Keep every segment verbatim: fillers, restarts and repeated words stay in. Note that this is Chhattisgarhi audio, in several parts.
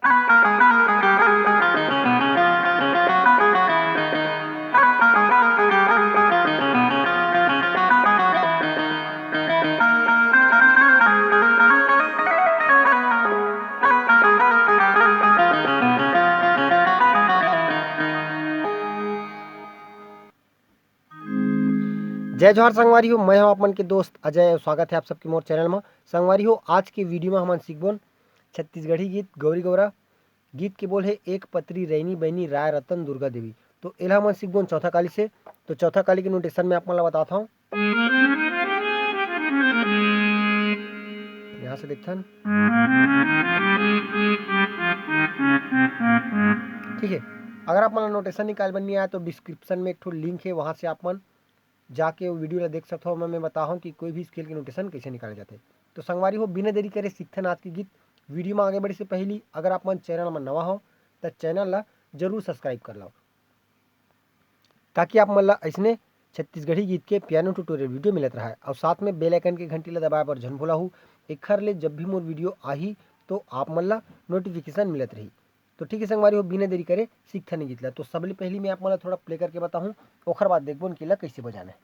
जय जोहार संगवारी हो, मैं हूं आप मन के दोस्त अजय अउ स्वागत है आप सबके मोर चैनल म। संगवारी हो, आज के वीडियो म हमन सीखबोन छत्तीसगढ़ी गीत गौरी गौरा। गीत के बोल है एक पतरी रैनी बहिनी राय रतन दुर्गा देवी। तो एला हमन सीखबोन चौथा काली से। तो चौथा काली के नोटेशन में आप मन ला बतात हूं। यहां से देखथन। ठीक है, अगर आप मन ला नोटेशन निकाल बर नहीं आया तो डिस्क्रिप्शन में एक ठो लिंक है, वहां से आप मन जाके वो वीडियो ला देख सकथो। मैं, मैं बताहूँ कि कोई भी स्केल के नोटेशन कैसे निकाले जाते। तो संगवारी हो, बिना देरी करे सीखथन आज के गीत। वीडियो में आगे बढ़े से पहली अगर आप मन चैनल में नवा हो तो चैनल ला जरूर सब्सक्राइब कर लो, ताकि आप मन ला ऐसने छत्तीसगढ़ी गीत के पियानो ट्यूटोरियल वीडियो मिलत रहे और साथ में बेल आइकन के घंटी ला दबाए बर झन भूला हो। एखर ले जब भी मोर वीडियो आही तो आप मन ला नोटिफिकेशन मिलत रही। तो ठीक है संगवारी हो, बिना देरी करे सीखथन गीत ला। तो सबले पहली मैं आप मन ला थोड़ा प्ले करके बताहूँ, ओखर बाद देखबो कि ला कैसे बजाना है।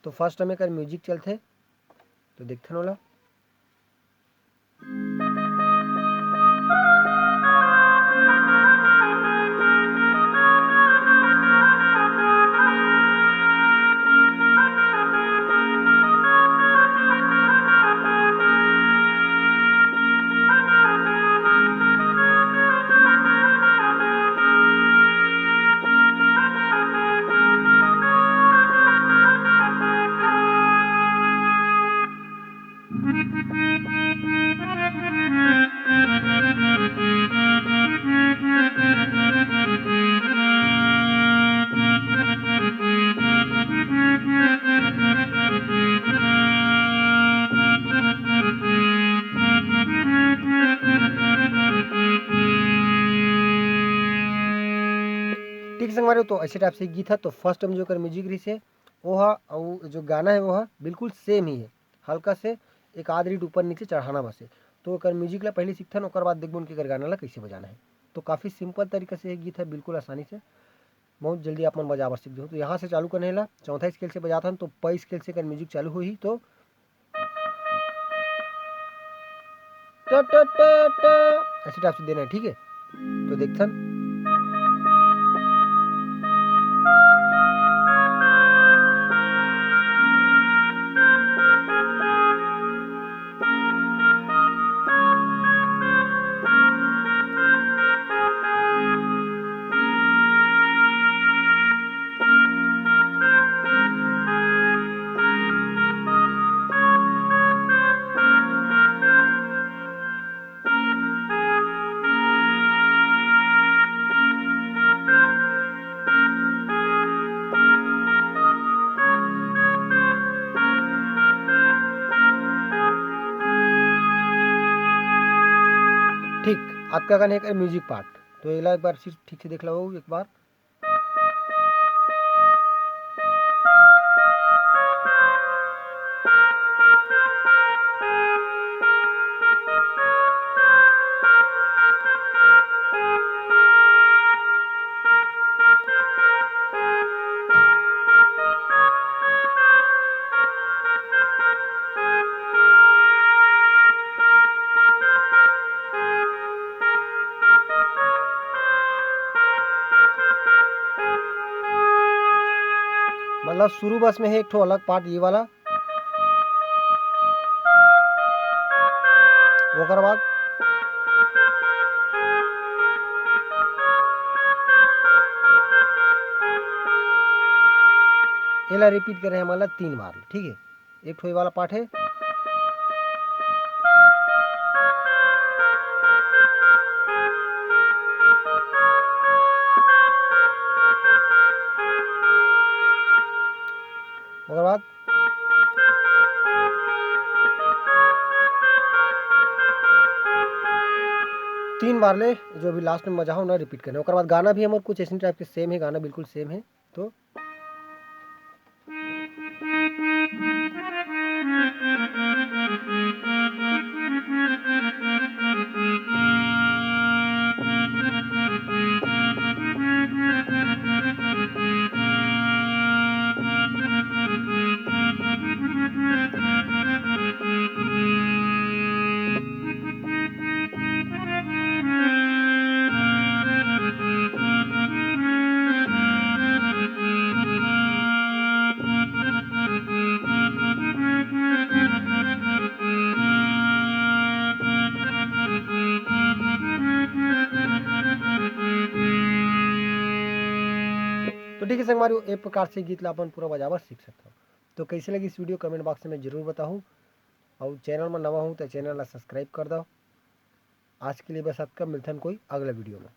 तो फर्स्ट में एकर म्यूजिक चलथे, तो देखथन ओला। ठीक संगवारी हो, तो ऐसे टाइप से गीत है। तो फर्स्ट में जो एकर म्यूजिक रहिस हे, वो हा, अउ जो गाना है वो हा बिल्कुल सेम ही है, हल्का से एक आध रीड ऊपर नीचे चढ़ाना बस है। तो एकर म्यूजिक ला पहले सीखथन, ओकर बाद देखबोन कि एकर गाना ला कैसे बजाना है। तो काफ़ी सिंपल तरीका से ये गीत है, बिल्कुल आसानी से, बहुत जल्दी आप मन बजा बर सीख जाओ। तो यहाँ से चालू करने ला चौथा स्केल से बजाथन, तो प स्केल से एकर म्यूजिक चालू होही। तो ट, ट, ट, ट, ऐसे टाइप से देना है, ठीक है। तो देखथन। ठीक, अतका कन हे एकर म्यूजिक पार्ट। तो एला एक बार फिर ठीक से देख लो एक बार। मतलब शुरू बस में है एक ठो अलग पार्ट ये वाला, ओकर बाद एला रिपीट करे हे हमन ला तीन बार, ठीक है। एक ठो ये वाला पार्ट है। ओकर बाद तीन बार ले जो भी लास्ट में बजाहूँ ना, रिपीट करना। ओकर बाद गाना भी हमर कुछ ऐसे टाइप के सेम है, गाना बिल्कुल सेम है। तो ठीक है संगवारी, ए प्रकार से गीत ला अपन पूरा बजाबर सीख सकथव। तो कैसे लगी इस वीडियो, कमेंट बॉक्स में जरूर बताहू। और चैनल में नवा हूँ तो चैनल ला सब्सक्राइब कर दो। आज के लिए बस अतका, मिलथन कोई अगला वीडियो में।